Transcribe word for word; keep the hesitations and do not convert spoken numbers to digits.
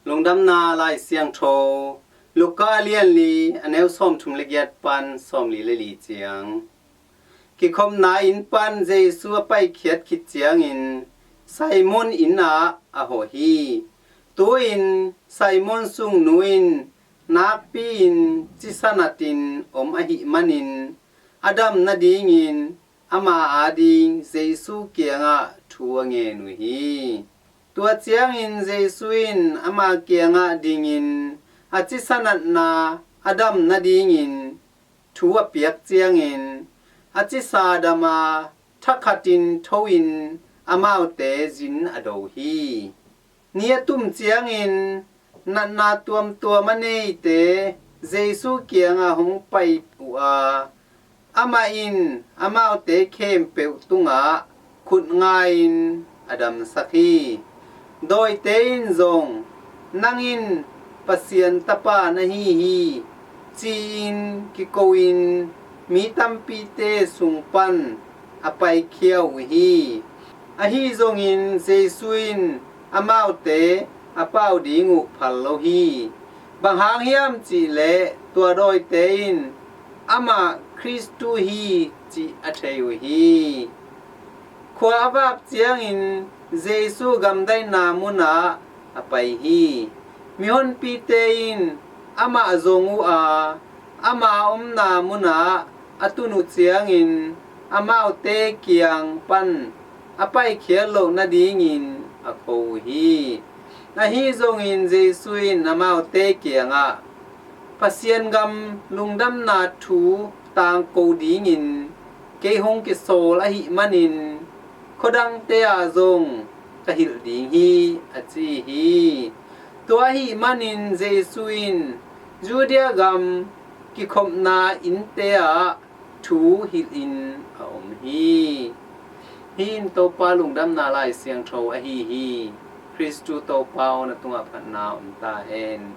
Lungdamna Lai Siangtho, Luka a lian li, a neu sawmthum le giat pan sawmli le li ciang. Kikhopna inn pan Jesu a paikhiat khit ciangin Simon inn ah a hawh hi. Tu-in Simon sungnu in nakpi-in cisa natin om ahih manin a dam nadingin ama ading Jesu kiangah thu a ngen uh hi. Tua ciangin Jesu in ama kiangah dingin a cisa natna a dam nadingin thu a piak ciangin a cisa dam a, thakhatin tho-in amaute zin a do hi. Ni a tum ciangin natna tuamtuam a neite Jesu kiangah hong pai uh a, amah in amaute khempeuh tungah khut nga-in a damsak hi. Dawite in zong, "Nang in Pasian Tapa na hi hi," ci-in kiko-in mi tampite sung pan a paikhia uh hi. Ahi zongin Jesu in amaute a pau ding uh phal lo hi. Bang hang hiam cihleh tua dawite in amah Khristu hi cih a thei uh hi. Khua a vak ciangin Jesu gamdaihna munah a pai hi. Mihonpite in amah zong uh a, ama omna munah a tun uh ciangin amaute kiang pan a paikhiat loh nadingin a ko uh hi. Ahi zongin Jesu in amaute kiangah, "Pasian gam lungdamna thu tangko dingin kei hong kisawl ahih manin khuadangte ah zong ka hilh ding hi," a ci hi. Tua ahih manin Jesu in Judea gam kikhopna innte ah thu hilhin a om hi. Hih in Topa Lungdamna Lai Siangtho ahi hi. Khristu Topa aw, na tungah phatna om ta hen.